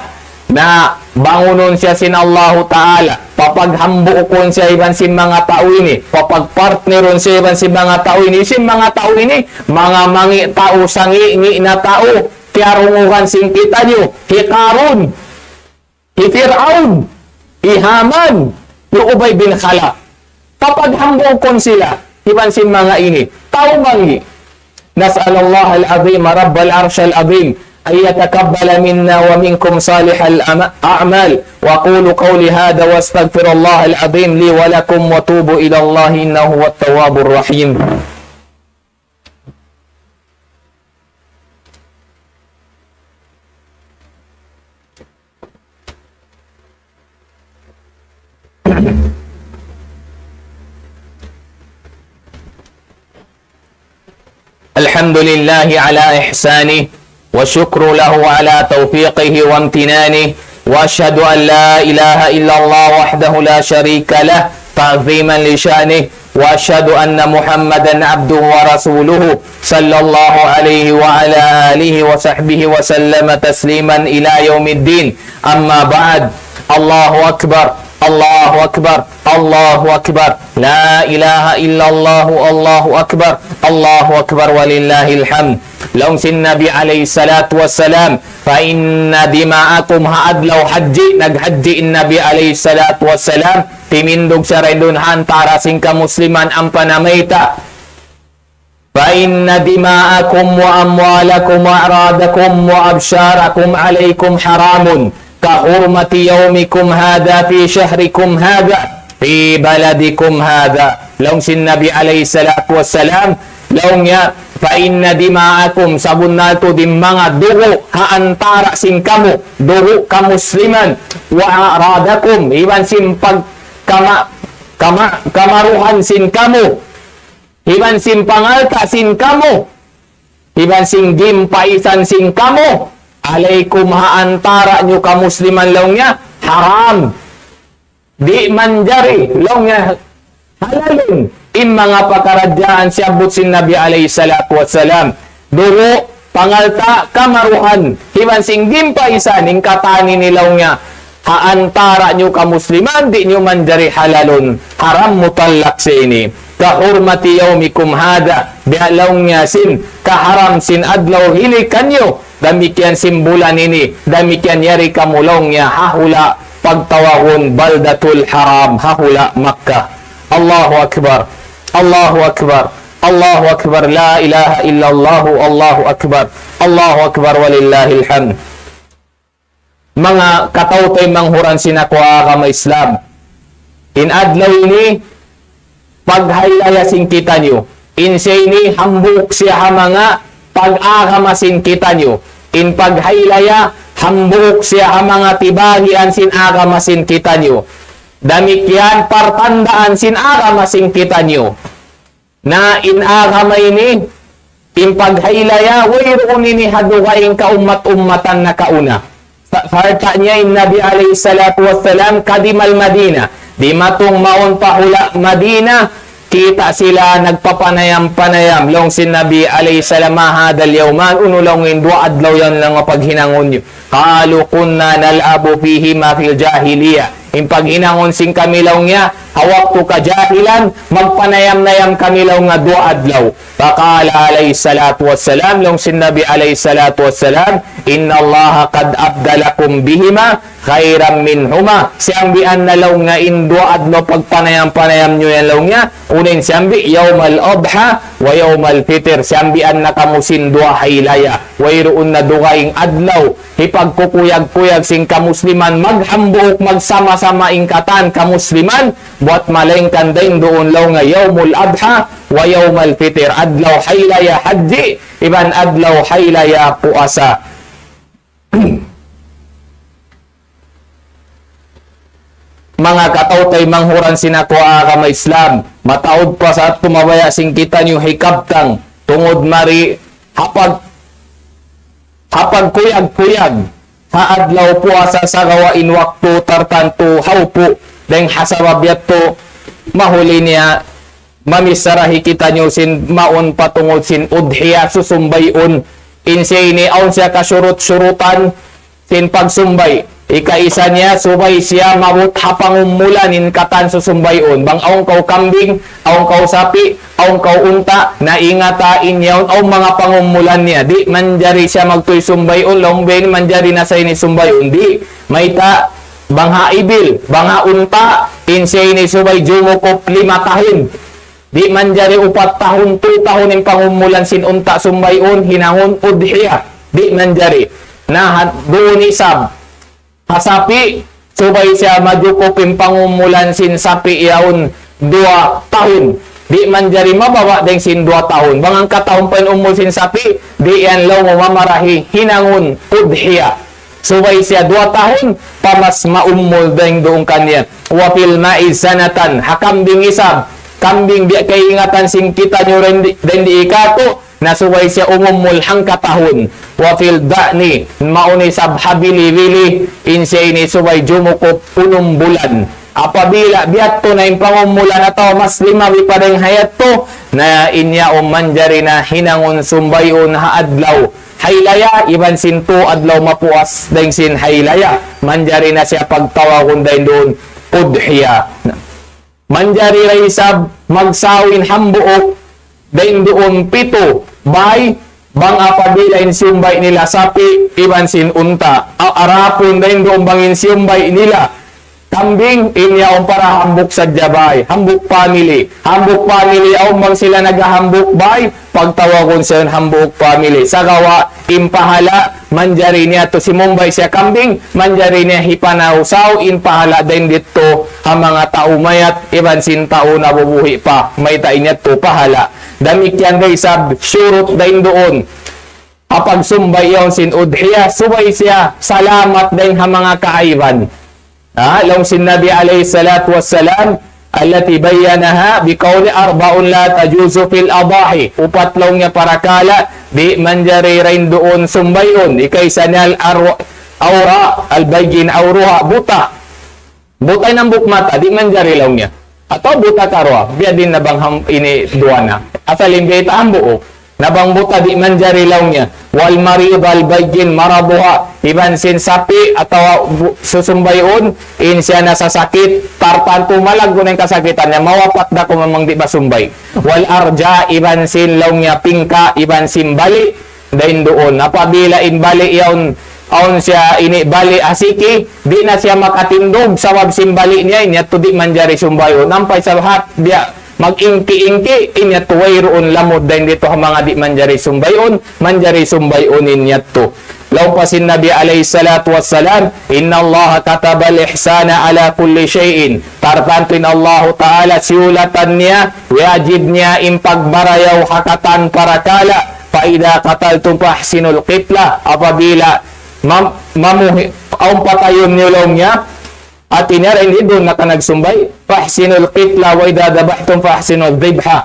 Na bangunun siya sin Allahu Ta'ala, papaghambuukun siya iban sin manga tau ini, papagpartnerun siya iban sin manga tau ini, sin manga tau ini, manga mangi' tau, sangi'-ngi' na tau, tiyarungugan sin kitaniyu, hi Qarun, hi Fir'aun, hi Haman, hi Ubay bin Khalaf. Papaghambuukun sila, iban sin manga ini, tau mangi'. نسأل الله العظيم رب العرش العظيم أن يتقبل منا ومنكم صالح الأعمال. وأقول قولي هذا وأستغفر الله العظيم لي ولكم وتوبوا إلى الله إنه هو التواب الرحيم. الحمد لله على إحسانه، والشكر له على توفيقه وامتنانه، وأشهد أن لا إله إلا الله وحده لا شريك له تعظيما لشأنه، وأشهد أن محمدا عبده ورسوله، صلى الله عليه وعلى آله وصحبه وسلم تسليما إلى يوم الدين. أما بعد، الله أكبر، الله أكبر، الله أكبر. لا إله إلا الله، الله أكبر، الله أكبر، ولله الحمد. Laung sin Nabi alayhi salatu wassalam, فإن دماءكم, ha adlaw hajji, naghajji in Nabi alayhi salatu wassalam, timindug siya dayn duun ha antara' sin kamusliman ampa namayta'. فإن دماءكم وأموالكم وأعراضكم وأبصاركم عليكم حرام كحرمة يومكم هذا في شهركم هذا في بلدكم هذا. Laung sin Nabi alayhi salatu wassalam, laung niya, فإن دماءكم, sabunnal tuud in manga dugu' ha antara' sin kamu, dugu' kamusliman, وأعراضكم, iban sin pag-, kama-, kama-, kamaruhan sin kamu, iban sin pangalta' sin kamu, iban sin gimpaisan sin kamu, عليكم, ha antara' niyu kamusliman, laung niya, haram. Di' manjari, laung niya, halalun in manga pakaradjaan siyabbut sin Nabi alayhi salatu wassalam. Dugu', pangalta', kamaruhan, iban sin gimpaisan, in katan ini, laung niya, ha antara' niyu kamusliman, di' niyu manjari halalun, haram mutlak siya ini. كحرمة يومكم هذا, biya' laung niya sin kaharam sin adlaw ini kaniyu, damikkiyan sin bulan ini, damikkiyan yari kamu, laung niya, ha hula' pagtawagun Baldatul Haram, ha hula' Makkah. الله أكبر، الله أكبر، الله أكبر، لا إله إلا الله، الله أكبر، الله أكبر، ولله الحمد. Manga kataw-taymanghuran sin aku ha agama Islam. In adlaw ini, paghaylaya sin kitaniyu. In siya ini hambuuk siya ha manga pag-agama sin kitaniyu. In paghaylaya, hambuuk siya ha manga tibahian sin agama sin kitaniyu. Damikkiyan partandaan sin agama sin kitaniyu. Na in agama ini, in paghaylaya, wayruun ini ha dugaing kaummat-ummatan nakauna. Sa-, sarta' niya in Nabi alayhi salatu wassalam, قدم المدينة. Dimatung mawn pa hula' Madina, kita' sila nagpapanayam-panayam. Laung sin Nabi alayhi salam, ما هذا اليومان, unu laung in duwa adlaw yan laung paghinangun niyu. قالوا كنا نلعب فيهما في الجاهلية. In paghinangun sin kami laung niya, Ha waktu kajahilan, magpanayam-nayam kami laung nga duwa adlaw. فقال عليه الصلاة والسلام, laung sin Nabi alayhi salatu wassalam, إن الله قد أبدلكم بهما خيرا منهما. Siyambian na laung niya in duwa adlaw pagpanayam-panayam niyu yan laung niya. Unu in siyambi, يوم الأضحى ويوم الفطر. Siyambian na kamu sin duwa haylaya. Wayruun na dugaing adlaw hipagkukuyag-kuyag sin kamusliman, maghambuuk, magsama-sama in katan kamusliman, buwat malaingkan dayn duun laung niya يوم الأضحى ويوم الفطر, adlaw haylaya hajji, iban adlaw haylaya puasa. Manga kataw-taymanghuran sin aku ha agama Islam, mataud pa sa tumabaya sin kitaniyu hikabtang, tungud mari hapag, hapagkuyag-kuyag ha adlaw puasa sagawa' in waktu tartantu hawpu', dayng ha sabab yadtu mahuli niya mamisarahi kitaniyu sin mawn pa tungud sin udhiya susumbayun. In siya ini awn siya kasurut-surutan sin pagsumbay. Ikaisa niya, subay siya maabut ha pangumulan in katan susumbayun. Bang awn kaw kambing, awn kaw sapi', awn kaw unta', na ingata in yaun, awn manga pangumulan niya. Di' manjari siya magtuy sumbayun, laung biya' ini manjari na sa ini sumbayun. Di', mayta', bang ha ibil, bang ha unta', in siya ini subay jumukup lima tahun. Di' manjari upat tahun, tu tahun in pangumulan sin unta' sumbayun, hinangun udhiya. Di' manjari. Na, ha, duun isab. Ha sapi', subay siya majukup in pangumulan sin sapi' yaun duwa tahun. Di' manjari mababa' dayng sin duwa tahun. Bang hangka tahun pa in umul sin sapi', di' yan laung mu mamarahi hinangun udhiya. Subay siya duwa tahun, pa mas maumul dayng duun kaniya. وفي الماء سنة, ha kambing isab, kambing biya' kaingatan sin kitaniyu dayng di, dayng di ikatu, na subay siya umumul hangka tahun. وفي الضأن, mawn isab ha bili-bili, in siya ini subay jumukup unum bulan. Apabila biya' yadtu na in pangumulan atawa mas limabi pa dayng ha yadtu, na in yaun manjari na hinangun sumbayun ha adlaw haylaya, iban sin tu adlaw mapuas dayng sin haylaya, manjari na siya pagtawagun dayng duun udhiya. Manjari da isab magsaw in hambuuk dayng duun pitu bay, bang apabila in siyumbay nila sapi' iban sin unta'. A-, adapun dayng duun bang in siyumbay nila kambing, in yaun para hambuuk sadja bay, hambuuk family. Hambuuk family yaun bang sila naghahambuuk bay, pagtawagun siya hambuuk family. Sagawa' in pahala', manjari niya tu simumbay siya kambing, manjari niya hipanawsaw in pahala' dayng didtu ha manga tau mayat, iban sin tau nabubuhi' pa, mayta' in yadtu pahala'. Damikkiyan da isab shurut dayng duun ha pagsumbay yaun sin udhiya, subay siya salamat dayng ha manga kaaiban. Ha, laung sin Nabi alayhi salatu wassalam, التي بينها بقول أربع لا تجوز في الأضاحي. Upat laung niya parakala', di' manjari dayng duun sumbayun. Ikaisa niya al-arwa-, awra, al-bayyin awruha, buta. Buta in hambuuk mata, di' manjari laung niya. Atawa buta karuwa, biya' diin na bang ham-, ini duwa na. Asal in biya' ta hambuuk. Na bang buta di' manjari laung niya. والمريض البين مرضها. Iban sin sapi' atawa bu-, susumbayun, in siya nasasakit, tartantu malaggu' na in kasakitan niya, mawapat da kuman bang di' masumbay. والعرجاء, iban sin laung niya pingka, iban sin bali', dayng duun. Apabila in bali' yaun, awn siya ini bali' asiki, di' na siya makatindug, sabab sin bali' niya, in yadtu di' manjari sumbayun. Ampa isab hat, biya' mag-ingki-ingki, in yadtu wayruun lamud dayng didtu ha manga di' manjari sumbayun, manjari sumbayun in yadtu. Laung pa sin Nabi alayhi salatu wassalam, إن الله كتب الإحسان على كل شيء. Tartantu in Allahu Ta'ala siyulatan niya, wajib niya in pagbarayaw ha katan parakala'. فإذا قتلتم فأحسنوا القتلة. Apabila mam-, mamuhi-, awn patayun niyu laung niya, hati niya, dayn di duun na ka nagsumbay. فأحسنوا القتلة وإذا ذبحتم فأحسنوا الذبحة.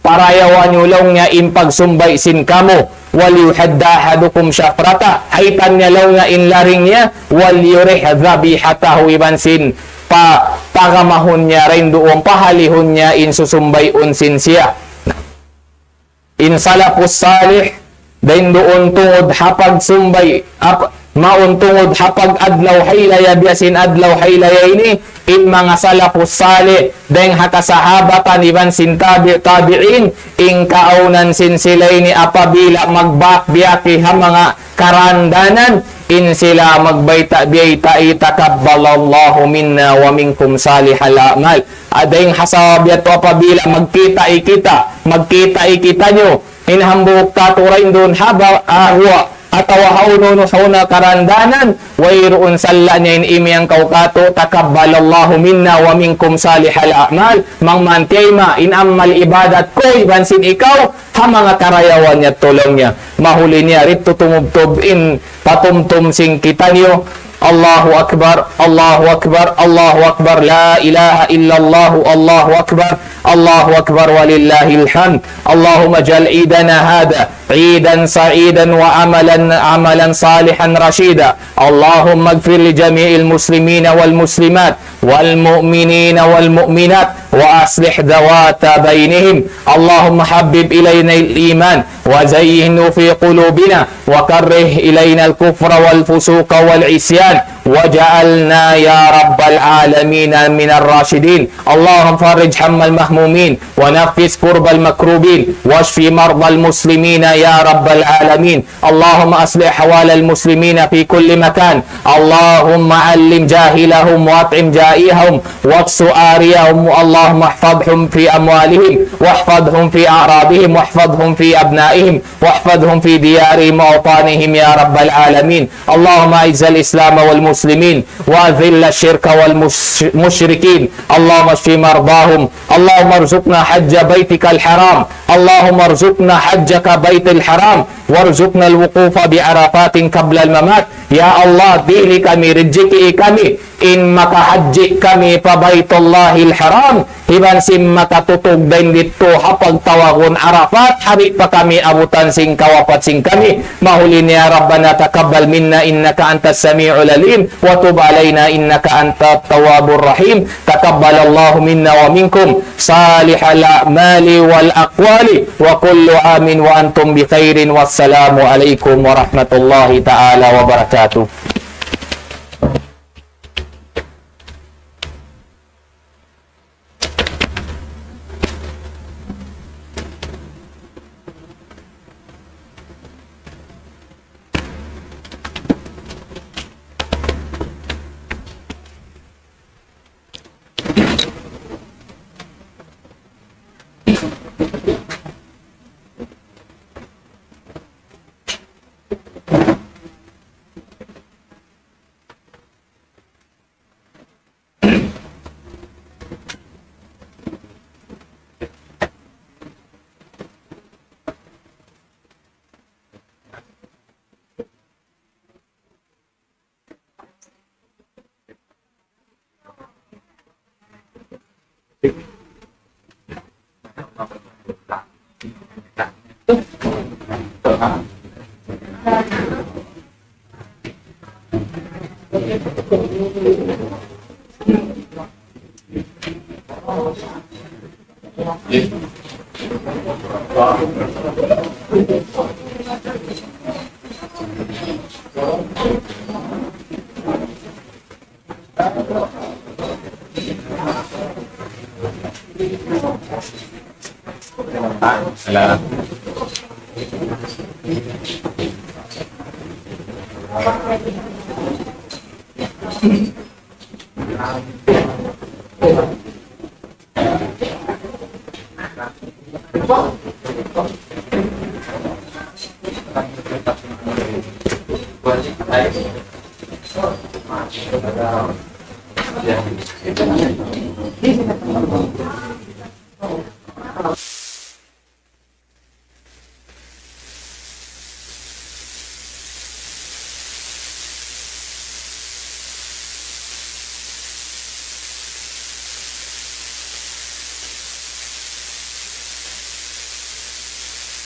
Parayawa niyu laung niya in pagsumbay sin kamu. وليحد أحدكم شفرته. Haytan niya laung niya in laring niya. وليرح ذبيحته. Iban sin pa-, pagamahun niya dayn duun, pahalihun niya in susumbayun sin siya. In salafus salih, dayn duun tungud ha pagsumbay, ap-, mawn tungud ha pag-adlaw haylaya, biya' sin adlaw haylaya ini, in manga salafus salih, dayng ha kasahabatan iban sin tabi' tabi'in, in kaawnan sin sila ini apabila magbak-biyaki ha manga karandanan, in sila magbayta'-biyayta', "Taqabbalallahu minna wa minkum salihal a'mal." Dayng ha sabab yadtu apabila magkita' kita, magkita' kitaniyu, in hambuuk katu' dayn duun ha ba-, ha guwa', atawa ha unu-unu, ha unu karandanan, wayruun salla' niya in imiyang kaw katu', "Taqabbalallahu minna wa minkum salihal a'mal." Mangmantiyay ma in amal ibadat ku iban sin ikaw, ha manga karayawan niya, tulung niya. Mahuli niya, didtu tumubtub in patumtum sin kitaniyu. الله أكبر، الله أكبر، الله أكبر، لا إله إلا الله، الله أكبر، الله أكبر ولله الحمد. اللهم اجعل عيدنا هذا عيدا سعيدا وعملا، عملا صالحا رشيدا. اللهم اغفر لجميع المسلمين والمسلمات والمؤمنين والمؤمنات وأصلح ذوات بينهم. اللهم حبب إلينا الإيمان وزينه في قلوبنا وكره إلينا الكفر والفسوق والعصيان واجعلنا يا رب العالمين من الراشدين. اللهم فرج هم المهمومين ونفس كرب المكروبين واشف مرضى المسلمين يا رب العالمين. اللهم أصلح أحوال المسلمين في كل مكان. اللهم علم جاهلهم وأطعم جائعهم واكس عاريهم. اللهم احفظهم في أموالهم واحفظهم في أعراضهم واحفظهم في أبنائهم واحفظهم في ديارهم وأوطانهم يا رب العالمين. اللهم أعز الإسلام والمسلمين وأذل الشرك والمشركين. اللهم اشف مرضاهم. اللهم ارزقنا حج بيتك الحرام. اللهم ارزقنا حجك بيت الحرام وارزقنا الوقوف بعرفات قبل الممات. Ya Allah, dihili kami, rijiki kami in makahajji kami pa Baitullahil Haram, iban sin makatutug dayn didtu ha pagtawagun Arafat, ha di' pa kami abutan sin kawapat sin kami. Mahuli niya, ربنا تقبل منا إنك أنت السميع العليم وتب علينا إنك أنت التواب الرحيم. تقبل الله منا ومنكم صالح الأعمال والأقوال، وكل عام وأنتم بخير، والسلام عليكم ورحمة الله تعالى وبركاته.